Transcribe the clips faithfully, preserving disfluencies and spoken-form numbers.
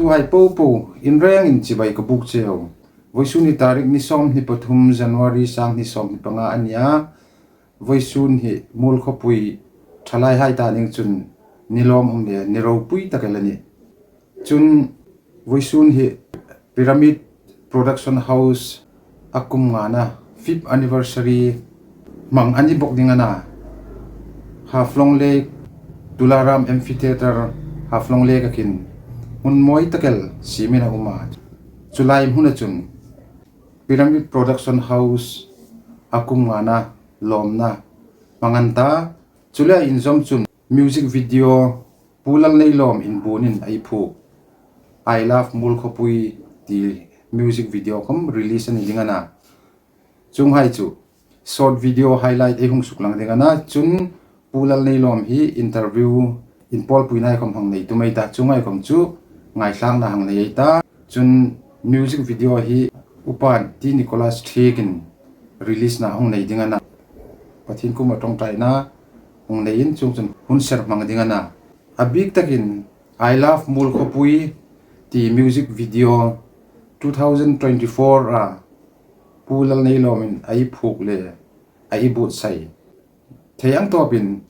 Hai po po, in rengin chibai ka buk cheu. Vawisun hi tarik ni sawmhni pathum January sanghni sawmhni panga a nia. Vawisun hi Muol khawpui ṭhalaihai ta ning chun ni lawmum le ni ropui tak el a nih. Chun vawisun hi Pyramid Production House a kum ngana fifth anniversary hmang a ni bawk ding a na. Haflong Lake, Tularam Amphitheatre, Haflong Lake a khin hmun mawi tak el siemin a um a. Chu lai hmuna chun Pyramid Production House a kum ngana lawmna hmang an ta. Chu le inzawm chun music video Pu Lalneilawm inbuonin ei phuok, I Love Muol khawpui ti music video khawm release a ni ding a na. Chuonghai chu short video highlight ei hung suklang ding a na. Chun Pu Lalneilawm hi interview inpawlpuina khawm hang nei tum ei ta. Chuonghai khawm chu ngaithlakna hang nei ei ta. Chun music video hi Upa T Nicholas Thiekin release-na hung nei ding a na. Pathien kuoma ṭawngṭaina hung neiin chuong chun hun ser hmang ding a na. A bik takin I Love Muol khawpui ti music video two thousand twenty-four-a Pu Lalneilawmin ei phuok le ei buotsai thei ang tawpin,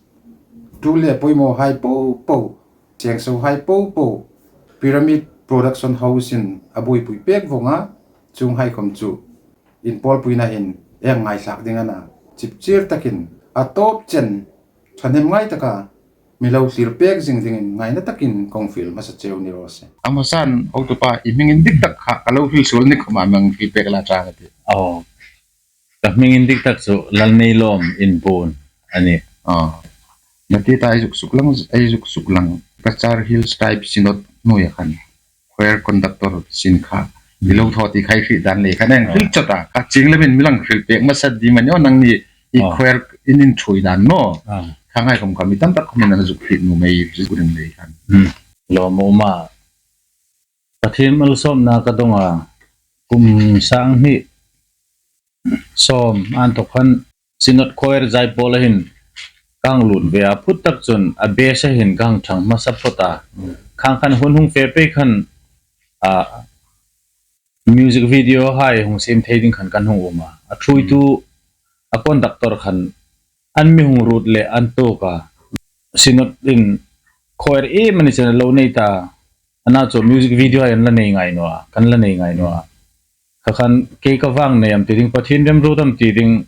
tul le pawimawhai po po, chengsohai po po, Pyramid Production House-in a buoipui pek vawng a. Chuonghai khawm chu inpawlpuina hin ei ngaithlak ding a na. Chipchier takin a tawp chen ṭhahnemngai taka mi lo thlir pek zing dingin ngaina takin kong fiel hmasa cheu ni raw se. A hmasan, Upa, i hming indik tak kha ka lo hril suol ni khawma mi hang fiel pek la chang a tih. Aw. Ka hming indik tak chu Lalneilawm Inbuon a nih. Aw. Nati ta ei zuk suklang, ei zuk suklang. Cachar Hills Tribe Synod hnuoia khan choir conductor sin kha i lo thaw ti khai hriet dan lei khan ei hril chawt a. Ka ching lemin mi lo hril pek hmasa ding a ni aw, nangni i choir in inṭhuoi dan maw. Kha ngai khawm kha mi tam tak khawmin an zuk hriet nuom ei zuk ring lei khan. Lawmum a. Pathien malsawmna ka dong a. Kum sanghni sawm an thaw khan Synod Choir Zaipawla hin ka hang lut ve a, phut tak chun a bass-a hin ka hang ṭhang hmasa phawt a. Khang khan hun hung fe pei khan, a, music video hai hung siem thei ding khan kan hung um a. A ṭhuoitu, a conductor khan an mi hung ruot le an tuok a. Synod-in choir iem a ni chen a lo nei ta. A na chu music video hai an la nei ngai naw a, kan la nei ngai naw a. Kha khan kei ka vang nei am ti ding, Pathien remruot am ti ding,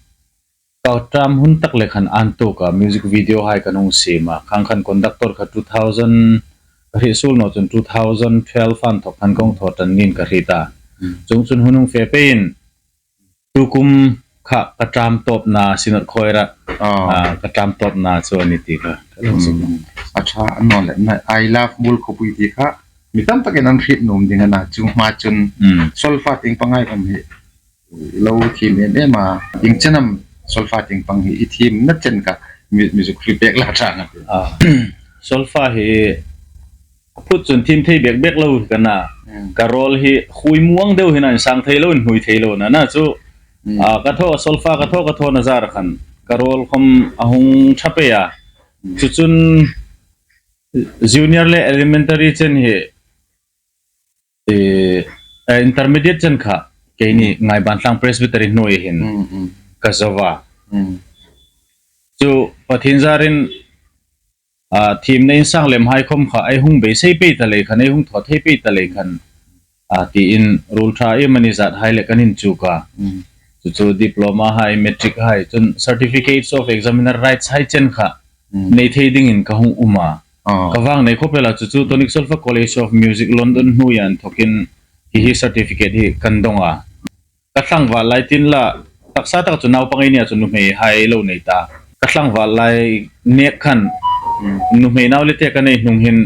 ka ṭhang hun tak le khan an tuok a, music video hai kan hung siem a. Khang khan conductor kha two thousand, ka hriet suol naw chun two thousand twelve an thaw khan kong thaw ṭan niin ka hriet a. Chuong chun hun hung fe peiin, tukum kha ka ṭhang tawpna Synod Choir-a, a, ka ṭhang tawpna chu a ni ti kha. A ṭha a naw le, na, I Love Muol khawpui ti kha mi tam takin an hriet nuom ding a na, chu hma chun solfa tieng pangngai kan hi lo thiem em em a, ieng chen am solfa tieng pang hi i thiemna chen kha mi, mi zuk hril pek la chang a tih. A, solfa hi phut chun thiem thei bek bek lo ka na. Ka rawl hi khuoi muang deu hin a insang thei lo, inhnuoi thei lo na na chu. A, ka thaw, solfa ka thaw, ka thaw na zar khan ka rawl khawm a hung ṭha pei a. Chu chun junior le elementary chen hi, e, e, intermediate chen kha keini Ngaiban Thlang Presbytery hnuoi hin ka zo a. Chu Pathien zarin, a, thiemna insang lem hai khawm kha ei hung beisei pei ta lei khan, ei hung thaw thei pei ta lei khan, a, tiin ruol ṭha iem a ni zat hai le kan inchuk a. Chu chu diploma hai, matric hai, chun certificates of examiner rights hai chen kha nei thei dingin ka hung um a. Ka vang nei khawp el a, chu chu Tonic Solfa College of Music London hnuoia inthawkin hi hi certificate hi kan dong a. Ka tlangval lai tin la, taksa tak chu naupang ei nia chu nuhmei hai lo nei ta. Ka tlangval lai nek khan nuhmei nau le te ka nei hnung hin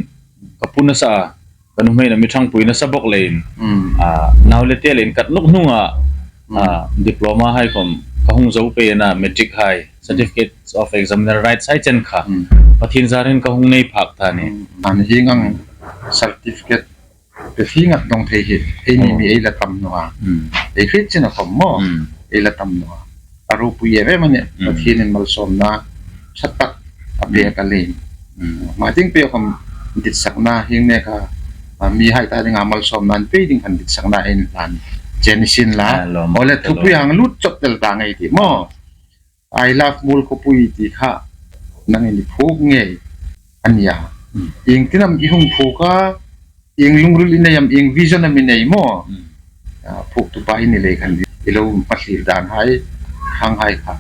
ka pu nasa a, ka nuhmeiin a mi ṭhangpui nasa bawk leiin, a, nau le te le inkat nawk hnunga, a, diploma hai khawm ka hung zo pei a na, matric hai, certificates of examiner rights hai chen kha Pathien zarin ka hung nei phak ta ni. An hieng ang certificate pe fie ngat dong thei hi eini mi ei la tam naw a. Ei hriet chin a khawm maw, ei la tam naw a. A ropui em em a nih, Pathienin malsawmna ṭha tak a pek a leiin. Hma tieng pei khawm ditsakna hieng neka A, mihai ta dinga malsawmna an pei ding khan ditsakna ei hlan che ni sien la. A, lawm. Ole, thupui hang lut chawp tel ta ngei ti maw. I love Muolkhawpui ti kha nangin i phuok ngei a nia. Hmm. Ieng tin am i hung phuok a, ieng lungril i nei am, ieng vision am i nei maw. Hmm. A, phuoktu pa i ni lei khan i lo hmathlir dan hai, hang hai kha.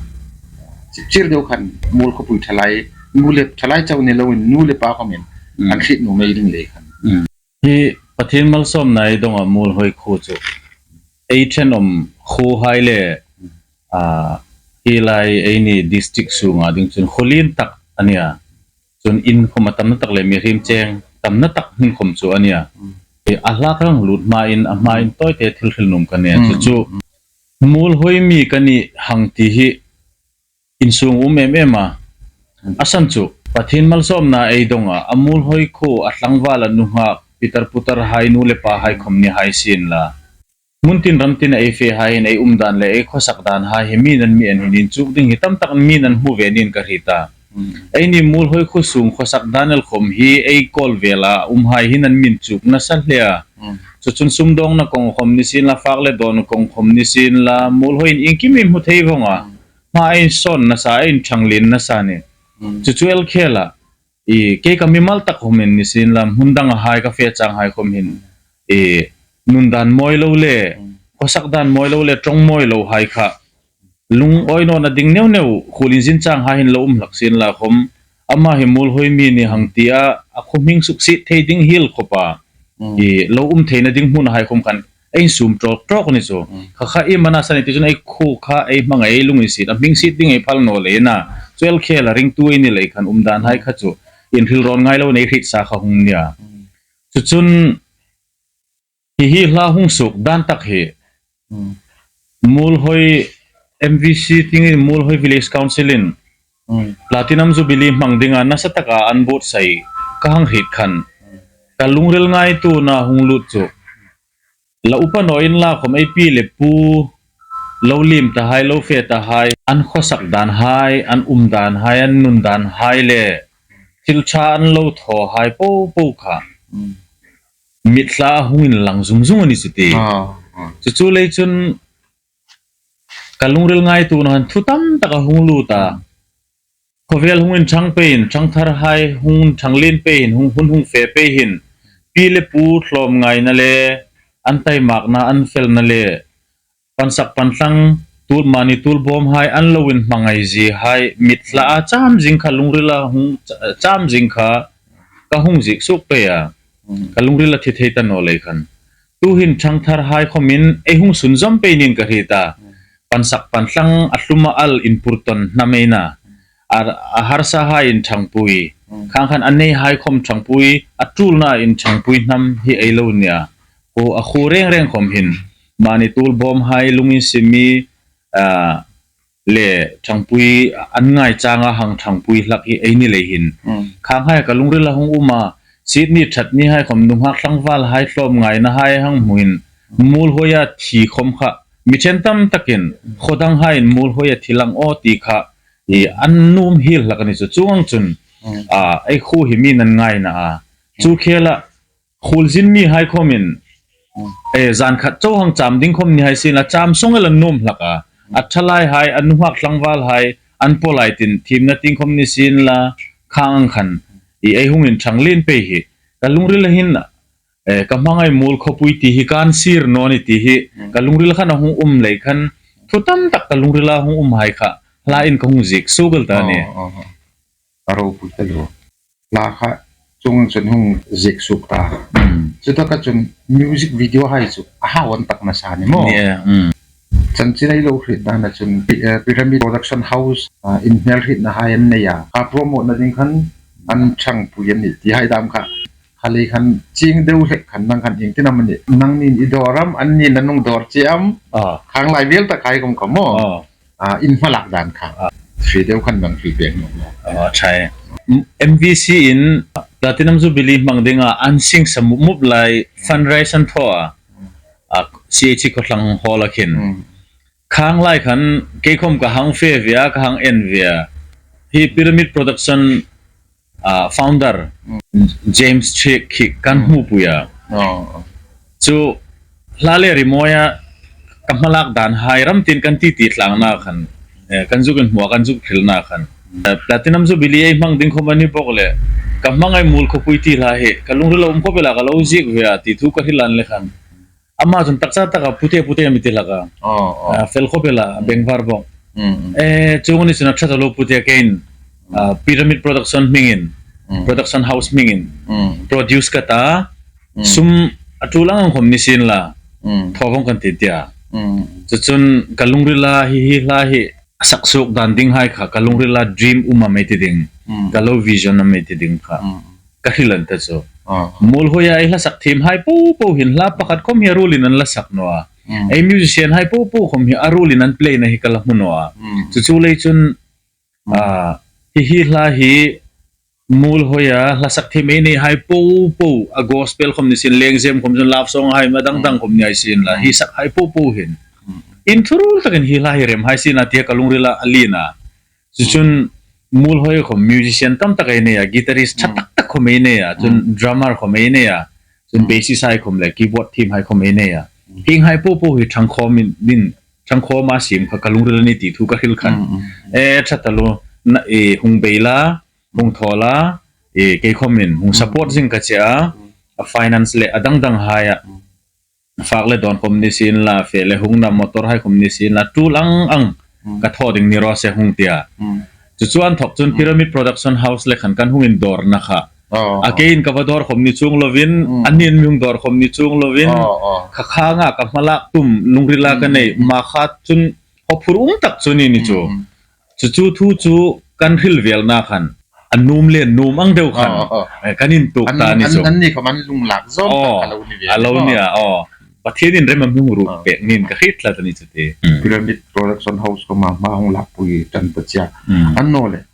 Chip chir deu khan Muolkhawpui thalai, nu le thalai chau ni loin, nu le pa khawmin, hmm, an hriet nuom ei ding lei khan. Hmm. Hi Pathien malsawmna ei dong a Muolhoi khuo chu. Ei ṭhenawm khuo hai le, a, hi lai ei ni district sunga ding chun khuo lien tak a nia. Chun in khawm a tamna tak le mihriem cheng tamna tak hmun khawm chu a nia. Mm. Hi a hla ka hang lut hmain, a hmain tawite thil hril nuom ka nia. Mm. Chu chu Muolhoi mi ka nih hang ti hi insung um em em a. A san chu, Pathien malsawmna ei dong a, a Muolhoi khuo a tlangval a nunghak pitar putar hai nu le pa hai khawm ni hai sien la. Hmun tin ram tin a ei fe hai hin ei um dan le ei khawsak dan hai hi mi'n an mi en hin inchuk ding hi tam tak mi'n an hmu ve niin ka hriet a. Mm. Ei ni Muolhoi khuo sung khawsak dan el khawm hi ei kawl vel a um hai hin an mi inchuk nasa hle a. Mm. Chu chun sumdawngna kawng khawm ni sien la, fak le dawn kawng khawm ni sien la, Muolhoi in iengkim ei hmu thei vawng a. Mm. Hma ei sawn nasa, ei inṭhang lien nasa ni. Mm. Chu chu el khel a, i, kei ka mimal tak khawmin ni sien la, hmun dang a hai ka fe chang hai khawm hin, i, nun dan mawi lo le, mm, khawsak dan mawi lo le, ṭawng mawi lo hai kha lungawi nawna ding neu neu, khuolin zin chang hai hin lo um hlak sien la khawm, ama hi Muolhoi mi ni hang ti a, a khuo hming suksiet thei ding hiel khawpa, mm, i, lo um theina ding hmun hai khawm khan ei insum tawk tawk ni chu. Mm. Kha kha iem a na sa ni ti chun ei khuo kha ei hmangai, ei lunginsiet, a hming siet ding ei phal naw leiin a. Chu el khel a ringtu ei ni lei khan um dan hai kha chu inhril rawn ngai lo nei hriet sa kha hung nia. Mm. Chu chun hi hi hla hung suok dan tak hi. Mm. Muolhoi M V C dingin Muolhoi Village Council in, mm, Platinum Jubilee hmang dinga nasa taka an buotsai ka hang hriet khan, mm, ka lungril ngaituona hung lut chu, la upa naw inla khawm ei pi le pu lo liem ta hai, lo fe ta hai, an khawsak dan hai, an um dan hai, an nun dan hai le thil ṭha an lo thaw hai po po kha, mm, mitthla hung inlang zung zung a ni chu ti. Ah, ah. Chu chu lei chun ka lungril ngaituona han thu tam tak a hung lut a. Khawvel hung inṭhang pei hin, ṭhangthar hai hung ṭhang lien pei hin, hung, hun hung fe pei hin, pi le pu hlawm ngaina le, an taimakna, an felna le, pansak pantlang, tul mani tul bawm hai, an lo inhmangai zie hai, mitthla a cham zing kha, lungrila hung ch-, cham zing kha, ka hung ziek suok pei a. Mm. Ka lungrila thi thei ta naw lei khan. Tuhin ṭhangthar hai khawmin ei hung sunzawm pei niin ka hriet a. Mm. Pansak pantlang a hluma al inpurtawn hnam ei na. A, a harsa hai inṭhangpui. Mm. Khang khan a nei hai khawm ṭhangpui, a tulna inṭhangpui hnam hi ei lo nia. Khuo, a khuo reng reng khawm hin. Mani tul bawm hai lunginsiet mi, a, le ṭhangpui an ngai changa hang ṭhangpui hlak hi ei ni lei hin. Mm. Khang hai ka lungrila hung um a, siet ni ṭhat ni hai khawm nunghak tlangval hai hlawm ngaina hai hang hmuin, Muolhoia thi khawm kha, mi ṭhen tam takin, khaw dang haiin Muolhoia thi lang aw ti kha, i an nuom hiel hlak a ni chu. Chuong ang chun, mm, a, ei khuo hi mi'n an ngaina a. Chu khela, khuolzin mi hai khawmin, mm, e, zan khat chau hang cham ding khawm ni hai sien la, cham sawng el an nuom hlak a. A ṭhalai hai, a nunghak tlangval hai, an pawlai tin, thiemna tieng khawm ni sien la, khang ang khan, i ei hung inṭhang lien pei hi. Ka lungrila hin, e, ka hmangai Muolkhawpui ti hi kan sir naw ni ti hi, mm, ka lungrila khan a hung um lei khan, thu tam tak ka lungrila hung um hai kha, hlain ka hung ziek suok el ta ni. Oh, oh, oh. A ropui ta lo. Hla kha chuong chun hung ziek suok ta. Mm. Chutaka chun music video hai chu a hau an tak nasa ni maw. Ni e, mm. Chanchin ei lo hriet dana chun, pi-, eh, Pyramid Production House, ah, inhmel hrietna hai an nei a. Kha promote-na ding khan an ṭhangpui an ni ti hai dam kha. Kha lei khan chieng deu hlek khan nang khan ieng tin am a ni. Nangnin i dawr am, annin an hung dawr che am. Ah. Khang lai vel tak hai khawm kha maw. Ah. A, in hmalak dan kha. Ah. Hre deu khan nang hre pek naw. Ah, ṭha e. M-, M V C in Platinum Jubilee hmang dinga an sing sa mup mup lai fundraise an thaw a. A, C H C Khawthlang Hall-a khin. Mm. Khang lai khan kei khawm ka hang fe ve a, ka hang en ve a. Hi Pyramid Production, a, founder, mm, James Chik khi kan, mm, hmupui a. Chu hla le rimawia ka hmalak dan hai ram tin kan ti ti tlangna khan, eh, kan zuk inhmuh, kan zuk hrilna khan, eh, Platinum Jubilee ei hmang ding khom a ni bawk le, ka hmangai Muolhoi ti hla hi ka lungrila um khop el a, ka lo ziek ve a ti thu ka hril an le khan, ama chun taksa taka pute pute mi ti hlak a. Ah, fel khop el a, bengvar bawk. Eh, chuong ni chun a ṭha taluo pute kein, ah, Pyramid Production hmingin, production house hmingin, produce ka ta, sum a ṭul ang ang khom ni sien la, thaw vong kan ti tia. Chu chun ka lungrila hi, hi hla hi a sak suok dan ding hai kha ka lungrila dream um a mi ti ding, ka lo vision a mi ti ding kha ka hril an ta chu. Muolhoia ei hla sak thiem hai po po hin hla pakhat khom hi a ruolin an la sak naw a. Ei musician hai po po khom hi a ruolin an play na hi ka la hmu naw a. Chu chu lei chun, ah, hi, hi hla hi Muolhoia hla sak thiem ei nei hai po po, a gospel khom ni sien, lengzem khom chun love song hai ma dang dang khom ni hai sien la, hi sak hai po po hin inthuruol takin hi hla hi rem hai sien la tia ka lungrila a lien a. Chu chun Muolhoi khom musician tam tak ei nei a, guitarist ṭha tak tak khom ei nei a, chun drummer khom ei nei a, chun bassist hai khom le keyboard thiem hai khom ei nei a. Hieng hai po po hi ṭhang khawm in, din, ṭhang khawm a siem kha ka lungril a ni ti thu ka hril khan. Eh, ṭha taluo, na, eh, hung bei la, hung thaw la, eh, kei khomin hung support zing ka che a, a finance le a dang dang hai a. Fak le dawn khom ni sien la, fe le hung na, motor hai khom ni sien la, ṭul ang ang ka thaw ding ni raw se hung tia. Chu chu an thawk chun Pyramid Production House le khan kan hung indawrna kha. A keiin ka va dawr khom ni chuong lovin, a nin mi hung dawr khom ni chuong lovin, kha kha nga ka hmalak tum lungrila ka nei, ma kha chun haw phur um tak chu ni ni chu. Chu chu thu chu kan hril velna khan a nuom le nuom ang deu khan, eh, kan intuok ta ni chu. An ni khom an lunglak zawm tak a lo ni ve a, aw. Pathienin rem a mi hung ruot pek niin ka hriet tlat a ni chu ti. Pyramid Production House khoma hma hung lakpui ṭan ta che a. Annawleh,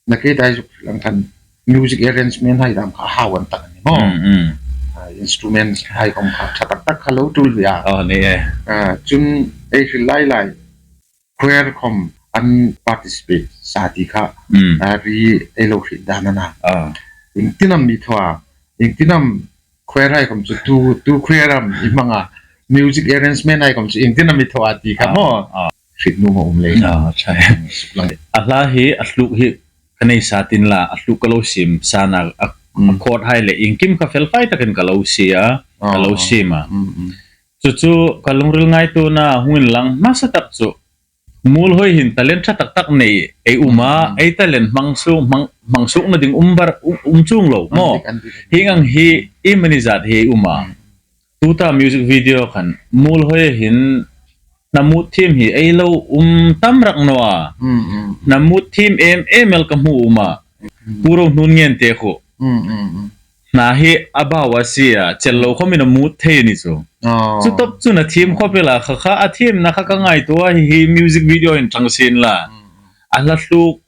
na kei dai zuk hril ang khan music arrangement hai dam kha hau an tak a ni maw. Ah, instruments hai khom kha ṭha tak tak kha lo tul ve a. Aw, ni e. Ah, chun ei hril lai lai choir khom an participate sa ti kha, ah, ri ei lo hriet dan a na. Iengtin am mi thaw a, iengtin am choir hai khom chu tu, tu choir am i hmang a, music arrangement hai khom chu iengtin am mi thaw a ti kha maw. Hriet nuom a um lei. Suklang. A hla hi, a tluk hi ka nei sa tin la, a tluk ka lo siem sa na, a, a chord hai le iengkim kha fel fai takin ka lo sie a, ka lo siem a. Chu chu ka lungril ngaituona hung inlang hmasa tak chu Muolhoi hin talent ṭha tak tak nei ei um a, ei talent hmang suok, hmang, hmang suokna ding um bar, um, um chuong lo maw. Hieng ang hi iemani zat hi ei um a. Tuta music video khan Muolhoi hin hnamuot thiem hi ei lo um tam rak naw a. Hnamuot thiem em em el ka hmu um a. Pu Rohnungen te khu. Hna hi a bau a sie a, chel lo khomin a mut thei ni chu. Chu top chu a thiem khop el a, kha kha a thiemna kha ka ngaituo a, hi hi music video hin ṭhang sien la. A hla tluk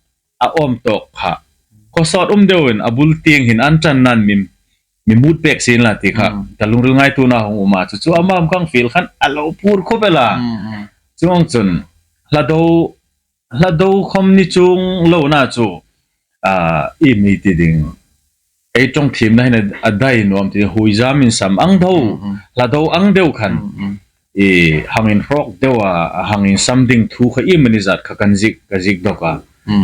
a awm tawk kha. Khawsawt um deuin a bul tieng hin an ṭan nan mi, mi mut pek sien la ti kha. Ka lungril ngaituona hung um a, chu chu ama am kang feel khan a lo phur khop el a. Chuong chun hla do, hla do khom ni chuong lo na chu, ah, iemani ti ding, ei ṭawng thiemna hin a, a dai nuom ti, huizam insam ang deu, hla do ang deu khan, i hang inhrawk deu a, hang insam ding thu kha iemani zat kha kan ziek, ka ziek dawk a.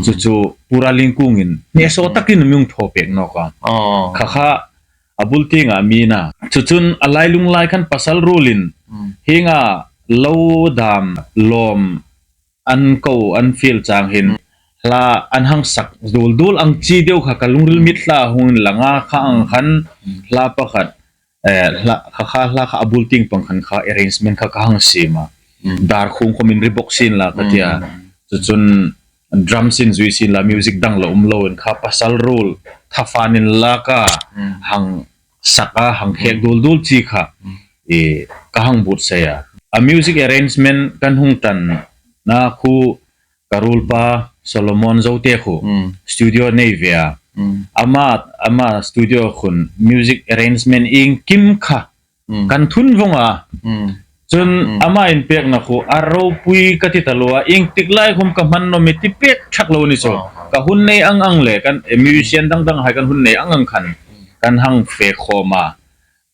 Chu chu Pu Ralingkungin hne saw takin mi hung thaw pek nawk a. Kha kha a bul tienga mi na. Chu chun a lailung lai khan pasal ruolin, hienga lo dam lawm an ko, an fiel chang hin, hla an hang sak dul dul ang chi deu kha ka lungril mit hla hung inlang a, kha ang khan hla pakhat, eh, hla, kha, kha, hla kha a bul tieng pang khan kha arrangement kha ka hang siem a. Dar khung khomin ri bok sien la ka tia. Chu chun drum sin zui sien la, music dang la um loin kha pasal ruol thafanin la ka hang sak a, hang khek dul dul chi kha, i, ka hang buotsai a. A music arrangement kan hung ṭan na khu ka ruolpa Solomon Zote khu studio nei ve a. Ama, ama studio khun music arrangement iengkim kha kan thun vong a. Chun ama inpekna khu a ropui ka ti taluo a, ieng tik lai khom ka hman naw mi ti pek thak lo ni chu. Ka hun nei ang ang le, kan, eh, musician dang dang hai kan hun nei ang ang khan kan hang fe khawm a.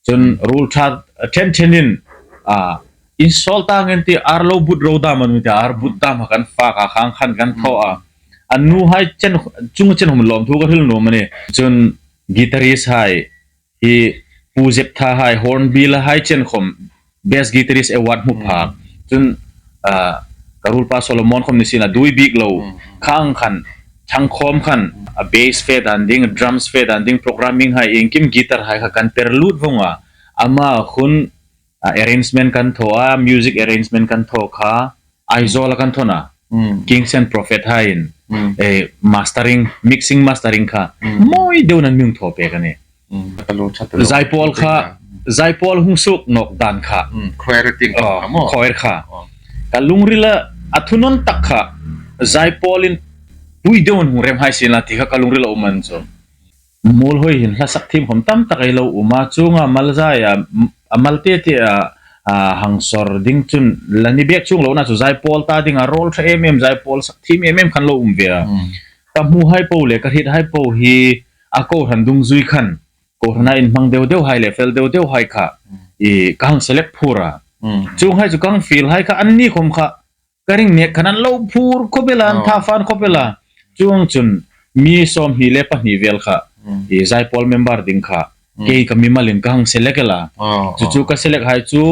Chun ruol ṭha ṭhen ṭhenin, a, insawl ta ngen ti, ar lo but ro dam an ti, ar but dam kan fak a, khang khan kan thaw a. A nuhai chen, chung chen hum lawm thu ka hril nuom a nih. Chun guitarist hai, hi Pu Zeptha hai, Hornbill hai chen khom Best Guitarist Award hmu phak. Chun, a, ka ruolpa Solomon khom ni sien a dui bik lo. Khang khan, chang khom khan, a bass fe dan ding, drums fe dan ding, programming hai, iengkim guitar hai kha kan per lut vong a. Ama khun, a, arrangement kan thaw a, music arrangement kan thaw kha, Aizawl a kan thaw a. Kings and Prophet haiin, eh, mastering, mixing mastering kha. Mawi deuin an mi hung thaw pek a nih. Zaipawla kha, Zaipawla hung suok nawk dan kha. Choir ting kha, a maw? Choir kha. Ka lungrila, a thunawn tak kha. Zaipawlin pui deuin hung rem hai sien la ti kha ka lungrila um an chu. Muolhoi hin hla sak thiem khom tam tak ei lo um a, chuonga Malzai a, a mal te te a, a hang sawr ding chun la ni bek chuong lo na chu Zaipawl ta ding a rawl ṭha em em, Zaipawl sak thiem em em khan lo um ve a. Ka hmu hai po le ka hriet hai po hi a kohran dungzui khan, kohrana inhmang deu deu hai le fel deu deu hai kha, i ka hang select phur a. Chuong hai chu ka hang fiel hai kha, anni khom kha ka ring mek khan an lo phur khop el a, an tha fan khop el a. Chuong chun mi sawmhni le pahni vel kha, i Zaipawl member ding kha, kei ka mimalin ka hang select el a. Chu chu ka select hai chu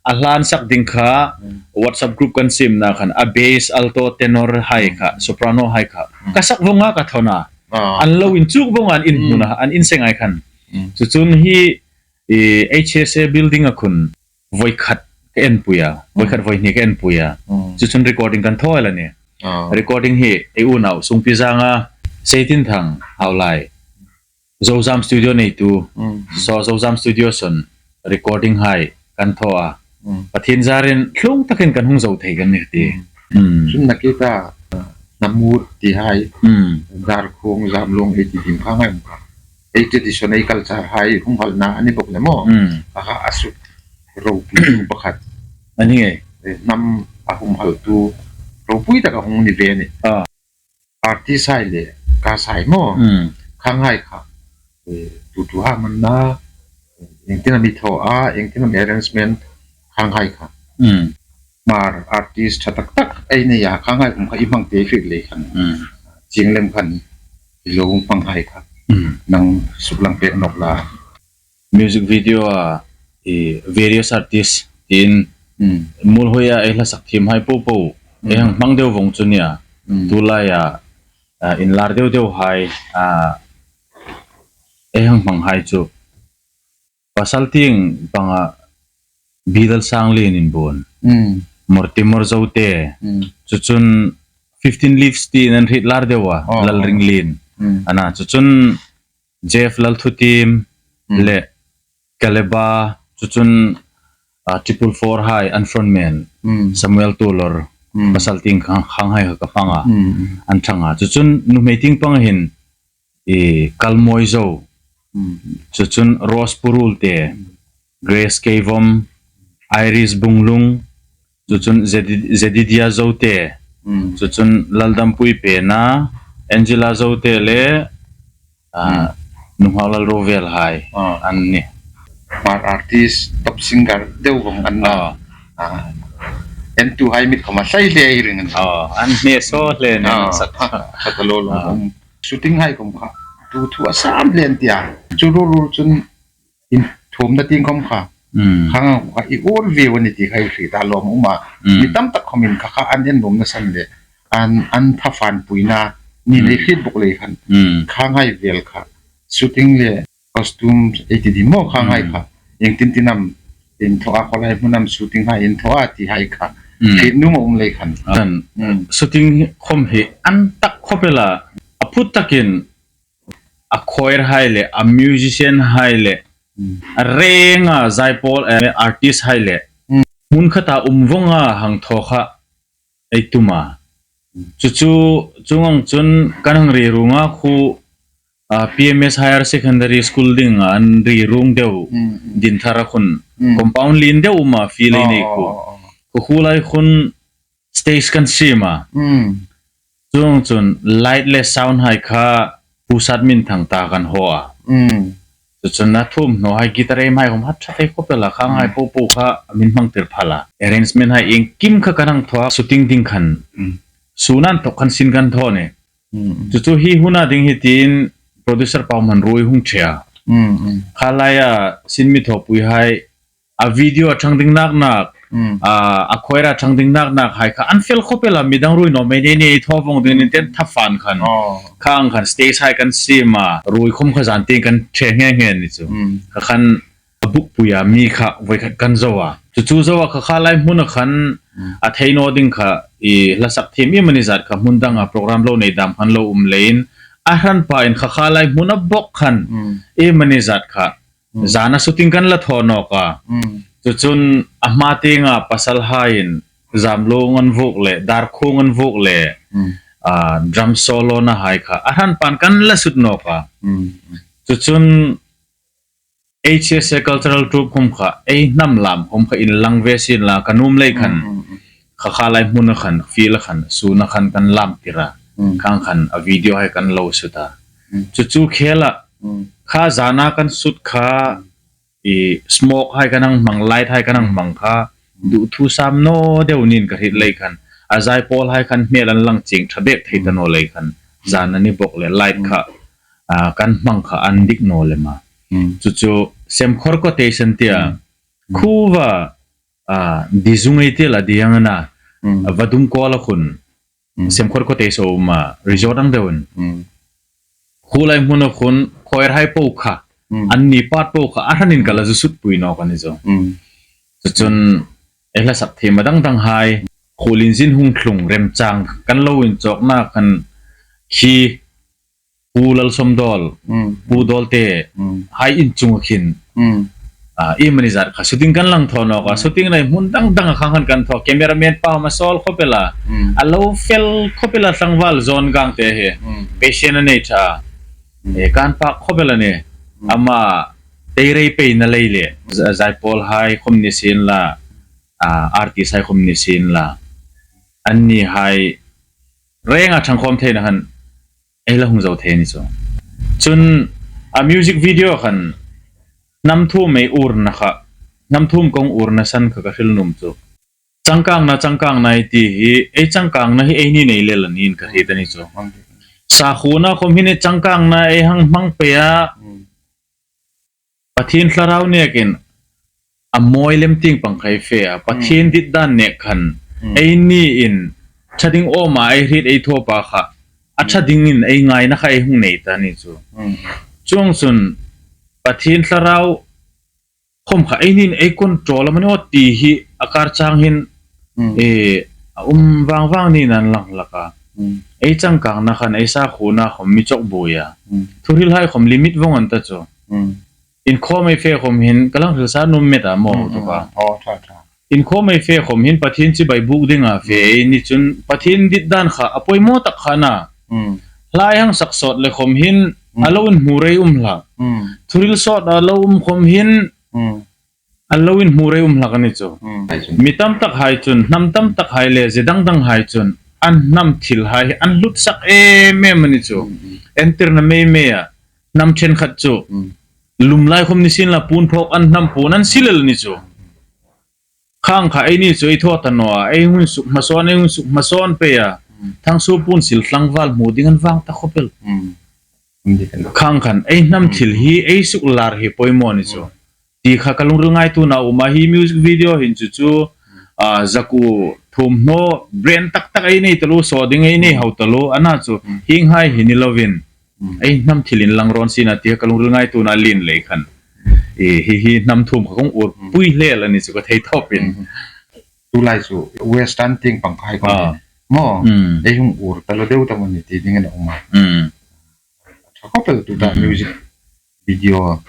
a hla an sak ding kha, WhatsApp group kan siemna khan a bass, alto, tenor hai kha, soprano hai kha ka sak vong a, ka thaw a. An lo inchuk vong a, an inhmun a, an inseng hai khan. Chu chun hi, i, H S A building a khun voi khat ka en pui a, voi khat voi hni ka en pui a. Chu chun recording kan thaw el a nih. Recording hi ei unau Sungpi Zanga, Seitinthang Haulai, Zozam Studio neitu, so Zozam Studio son recording hai kan thaw a. Pathien zarin hlung takin kan hung zo thei kan ni ti. Chun nakie ta, Namur ti hai, Darkhawng, Zamlong ei ti dim kha ngai um kha. Ei tradition, ei culture hai hung halna a ni bok le maw. A kha a suk ropui pakhat. A ni ngei. Eh, hnam a hung haltu ropui taka hung ni ve ni. Artist hai le, ka sai maw. Khang hai kha. Eh, tu tu ha man na, iengtin am i thaw a, iengtin am arrangement, khang hai kha. Hmar artist ṭha tak tak ei nei a, khang hai kum kha i hmang te hriet lei khan. Chieng lem khan i lo hmang hai kha. Nang suklang pek nawk la. Music video a, i various artist tiin, Muolhoi a ei hla sak thiem hai po po ei hang hmang deu vong chu nia. Tulai a, a, inlar deu deu hai, a, ei hang hmang hai chu. Pasal tieng panga Bidal Sanglien inbuon. Mortimer Zote. Chu chun Fifteen Leaves tiin an hriet lar deu a, Lalringlien. Ana, chu chun Jeff Lalthutiem le Kaleba, chu chun, a, Triple Four hai an frontman, Samuel Tulor, pasal tieng khang, khang hai kha ka hmang a, an ṭhang a. Chu chun nuhmei tieng pang hin, i, Kalmawi Zo, chu chun Rose Purul te, Grace Keivom, Iris Bunglung, chu chun Zedi-, Zedidia Zote, chu chun Laldampui Pena, Angela Zote le, a, Nunghak Lalruovel hai an ni. Hmar artist, top singer deu vong an na. A. En tu hai mit khom a hlai le i ring an. A, an hne so hle ni an sak. Kha ka lo lo. Shooting hai khom kha tu thu a sam hle an tia. Chu ru ru chun inthuomna tieng khom kha. Khang kha i ur viu ni ti kha i hriet a, lawm um a. Mi tam tak khomin kha kha an en nuomna san le. An, an tha fanpuina ni nei hriet bok lei khan. Khang hai vel kha. Shooting le costume ei ti dim maw khang hai kha. Iengtin tin am in thaw a, khaw lai hmun am shooting hai in thaw a ti hai kha. Hriet nuom a um lei khan. Shooting khom hi an tak khop el a. A phut takin a choir hai le, a musician hai le, a renga Zaipawl, eh, artist hai le. Hmun khata um vonga hang thaw kha ei tum a. Chu chu, chuong ang chun kan hang ri rung a khu, a, P M S Higher Secondary School ding an ri rung deu din thar a khun. Compound lien deu um a, field ei nei khu. Khu khu lai khun stage kan siem a. Chuong chun light le sound hai kha Pu Satminthang ta kan haw a. Chu chun a thum hnu hai guitar ei mai hom hat that ei khop el a, khang hai po po kha min hmang tir phal a. Arrangement hai iengkim kha kan hang thaw a, shooting ding khan. Mm. Sun an thawk khan sin kan thaw ni. Mm, mm. Chu chu hi huna ding hi tiin producer Pau Hmanrua hung ṭhe a. Mm, mm. Kha laia sin mi thawpui hai a video a ṭhang ding nak nak, mm, a, a choir a ṭhang ding nak nak hai kha an fel khop el a, midang ruoi naw mei ni ni thaw vong ding ni ten tha fan khan. Oh. Khang khan stage hai kan siem a, ruoi khom kha zan tieng kan ṭhe nghe nghe ni chu. Mm. Kha khan a bukpui a mi kha voi khat kan zo a. Chu chu zo a kha kha lai hmun a khan, mm, a thei naw ding kha i hla sak thiem iemani zat kha hmun dang a program lo nei dam khan lo um leiin a hran pa in kha kha lai hmun a bawk khan, mm, iemani zat kha, mm, zana shooting kan la thaw nawk a. Mm. Chu chun a hma tienga pasal haiin zamlung an vuok le, darkhung an vuok le, mm, a, drum solo na hai kha a hran pan kan la sut nawk a. Mm. Chu chun H S A Cultural Troupe khom kha, ei hnam lam khom kha inlang ve sien la ka nuom lei khan, mm, mm, mm, kha kha lai hmun a khan, field a khan, sun a khan kan lam tir a. Mm. Khang khan a video hai kan lo sut a. Mm. Chu chu khel a, mm, kha zana kan sut kha, mm, i smoke hai kan hang hmang, light hai kan hang hmang kha, mm, duh thu sam naw deu niin ka hriet lei khan, a zaipawl hai khan hmel an lang chieng ṭha bek thei ta naw lei khan, zana ni bawk le light kha, a, kan hmang kha an dik naw lem a. Mm. Chu chu Semkhor Cottage an tia. Mm. Khuva, a, Dizung ei tia la ding a na. Mm. A, Vadung Kuala khun. Mm. Semkhor Cottage a um a, resort ang deuin. Mm. Khu lai hmun a khun, choir hai po kha. Mm. An ni part po kha, a hranin ka la zu sut pui nawk a ni chu. Mm. Chu chun, ei hla sak thiem a dang dang hai. Khuolinzin hung tlung remchang, kan lo inchawkna khan khi Pu Lalsawmdawl, mm, Pu Dawlte, mm, hai in chung khin. Mm. A, iemani zat kha shooting kan lang thaw nawk a, mm, shooting nei hmun dang dang a khang khan kan thaw. Cameraman pa ma sawl khop el a. Mm. A lo fel khop el a tlangval zawn gang te hi. Mm. Patient a nei ṭha. Mm. E, kan pak khop el a ni. Mm. Ama tei rei peina lei le. Z-, zaipawl hai khom ni sien la, a, artist hai khom ni sien la. An ni hai reng a ṭhang khom theina khan ei la hung zo thei ni chu. Chun a music video khan hnam thum ei urna kha, hnam thum kong urna san kha ka hril nuom chu. Changkangna, changkangna ei ti hi, ei changkangna hi ei ni nei lel a niin ka hriet a ni chu. Sakhuona khom hin ei changkangna ei hang hmang pei a, mm, Pathien thlarau nekin a mawi lem tieng pang kha ei fe a, Pathien, mm, dit dan nek khan, mm, ei niin ṭha ding awm a ei hriet ei thaw pa kha, a ṭha, mm, dingin ei ngaina kha ei hung nei ta ni chu. Mm. Chuong chun Pathien thlarau khom kha ei niin ei control a mani aw ti hi a kar chang hin, mm, e, a um vang vang niin an lang hlak a. Mm. Ei changkangna khan ei sakhuona khom mi chawk buoi a. Mm. Thuhril hai khom limit vong an ta chu. Mm. Inkhawm ei fe khom hin, ka lang hril sa nuom met a maw, mm, tu ka. Mm. Aw, ṭha, ṭha. Inkhawm ei fe khom hin Pathien chibai buk dinga fe, mm, ei ni chun Pathien dit dan kha a poimaw tak kha a na. Mm. Hla ei hang sak sawt le khom hin, mm, a lo inhmu rei um hlak. Mm. Thuhril sawt a lo um khom hin, mm, a lo inhmu rei um hlak a ni chu. Mm. Mi tam tak hai chun, hnam tam tak hai le zie dang dang hai chun, an hnam thil hai an hlut sak em em a ni chu. Mm, mm. Entirna mei mei a, hnam ṭhenkhat chu, mm, lum lai khom ni sien la puon phawk an hnam puon an sil el ni chu. Khang kha ei ni chu ei thaw ta naw a, ei hung suk hmasawn, ei hung suk hmasawn pei a. Mm. Thangsuo puon sil tlangval hmu ding an vang ta khop el. Mm. Khang khan ei hnam, mm, thil hi ei suk lar hi poimaw ni chu. Mm. Ti kha ka lungril ngaituona um a, hi music video hin chu chu, mm, a, zakuo thum hnaw brand tak tak ei nei taluo, saw ding ei nei, mm, hau taluo, a na chu, mm, hieng hai hi ni lovin, mm, ei hnam thil inlang rawn sien a ti kha ka lungril ngaituona lien lei khan. E, hi, hi hnam thum kha kong ur, mm, pui hle a ni chu ka thei tawpin. Mm. Tulai chu western tieng pang kha hai kong, ah, maw. Mm. Ei hung ur ta lo deu ta maw ni ti ding a na um a. Mm. Ṭha khop el tuta, mm, music video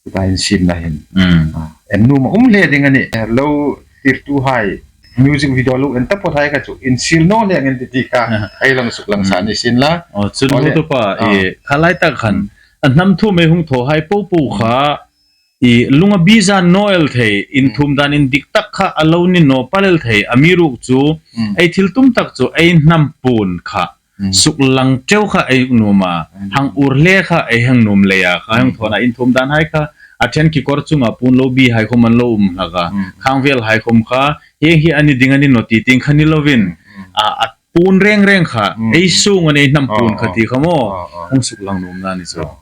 tuta insiemna hin. Mm. Ah, en nuom a um hle ding a nih. Lo tirtu hai music video lo en ta phawt hai kha chu insil naw leng en ti ti kha, ah, ei lang suk lang sa, mm, ni sien la. Aw, chun, aw, le, tu pa, ah, e, kha lai tak khan, mm, a hnam thum ei hung thaw hai po po kha, i, lung a bi zan naw el thei, inthum dan indik tak kha a lo ni naw pal el thei, amiruokchu, mm, ei thil tum tak chu ei hnam puon kha Mm. Suklang ṭeu kha ei nuom a. Mm. Hang ur hle kha ei hang nuom lei a. Kha hang Mm. thawn a in thum dan hai kha. A ṭhen kekawr chunga puon lo bi hai khawm an lo um hlak a. Mm. Khang vel hai khawm kha. Hi hi a ni ding a ni naw ti tieng kha ni lovin. Mm. A, a puon reng reng kha. Mm. Ei sung a nei hnam puon kha Oh, ti kha maw. Oh, oh. Hang suklang nuomna ni chu. Oh.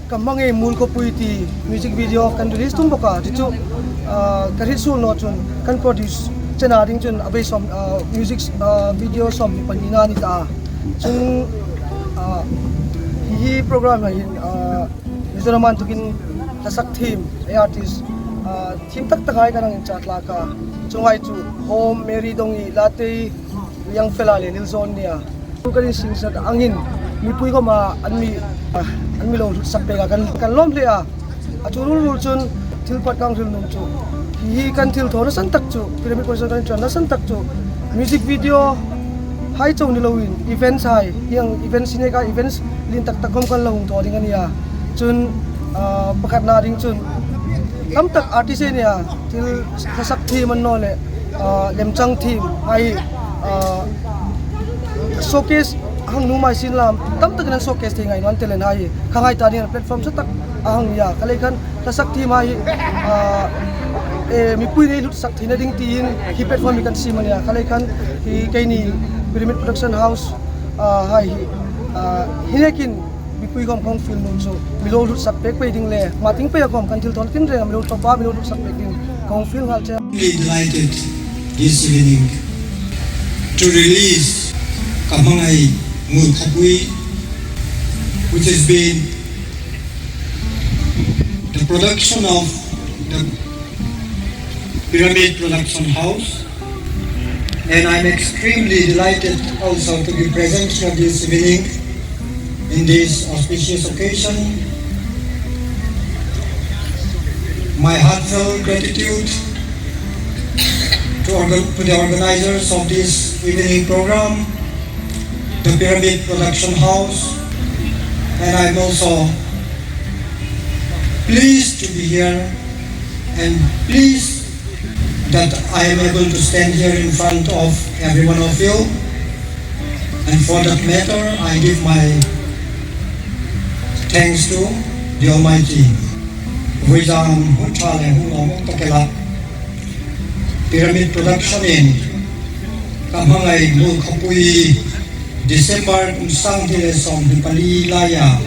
Ka Hmangai Muolkhapui ti music video kan release tum bawk a, chu chu, ah, ka hriet suol naw chun kan produce chena ding chun a bei sawm, ah, music, ah, video sawmhni pahnina a ni ta a. Chun, ah, hi, hi program-a hin, ah, Mizoram a inthawkin hlasak thiem, ei artist, ah, thiem tak tak hai kan hang inchah tlak a. Chuonghai chu Home, Mary Dongi, Latei, Young Fella le Lil Zone nia. Kan insingsa angin mipui khawma an mi, ah, an mi lo hlutsak pek a kan, kan lawm hle a. A chu rul rul chun thil pawt kan hril nuom chu, hi, hi kan thil thaw nasan tak chu, Pyramid Production kan inṭan nasan tak chu, music video hai chau ni loin, events hai, hieng events hi neka events lien tak tak khawm kan lo hung thaw ding a nia. Chun, ah, pakhatna ding chun, tam tak artist ei nia, thil hlasak thiem a ni naw leh, ah, lemchang thiem hai, ah, showcase a hang nuom hai sien la, tam takin an showcase thei ngai naw an talent hai. Khanghai ta dingin platform ṭha tak a hang nia. Kha lei khan hlasak thiem hai, ah, eh, mipui nei hlutsak theina ding tiin hi platform hi kan siem a nia. Kha lei khan hi keini Pyramid Production House, ah, hai hi, ah, hi nekin mipui khawm kan fiel nuom chu mi lo hlutsak pek pei ding le, hma tieng pei a khawm kan thil thaw tinreng a mi lo thaw pa, mi lo hlutsak pek ding kan fiel nghal che. Really delighted this evening to release Ka Hmangai Muolkhapui, which has been the production of the Pyramid Production House. And I'm extremely delighted also to be present here this evening in this auspicious occasion. My heartfelt gratitude to organ-, to the organizers of this evening program, the Pyramid Production House, and I'm also pleased to be here and pleased that I am able to stand here in front of every one of you. And for that matter, I give my thanks to the Almighty. Voizan hun ṭha le hun lawmum tak el a Pyramid Production-in Ka Hmangai Muolkhapui December kum sang hni le sawmhni pali laia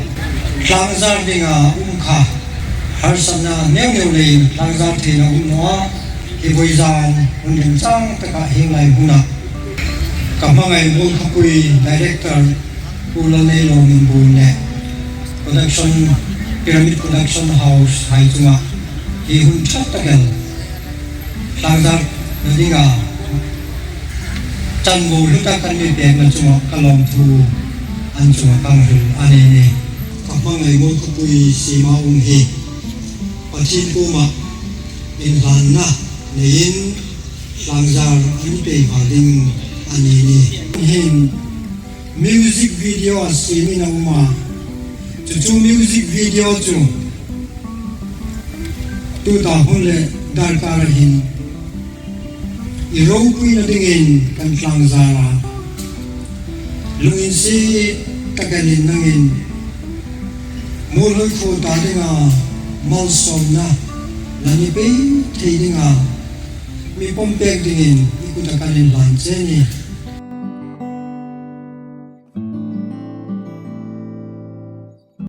tlangzar dinga um kha harsatna neu neu leiin tlangzar theina um naw a, hi voizan hun remchang taka hieng lai hmuna Ka Hmangai Muolkhapui director Pu Lalneilawm Inbuon le production, Pyramid Production House hai chunga hi hun ṭha tak el tlangzarna dinga chanvo hlu tak kan mi pekna chunga ka lawmthu an chunga ka hril a ni. Ka Hmangai Muolkhapui siema um hi Pathien kuoma inhlanna neiin tlangzar an pei hma ding a ni. Hin music video a siemin a um a, chu chu music video chu tuta hun le darkar hin i ropuina dingin kan tlangzar a, lunginsiet takin nangin Muolhoi khuo ta dinga malsawmna la mi pei thei dinga mi pawm pek dingin i kuta kan inhlan che a nih.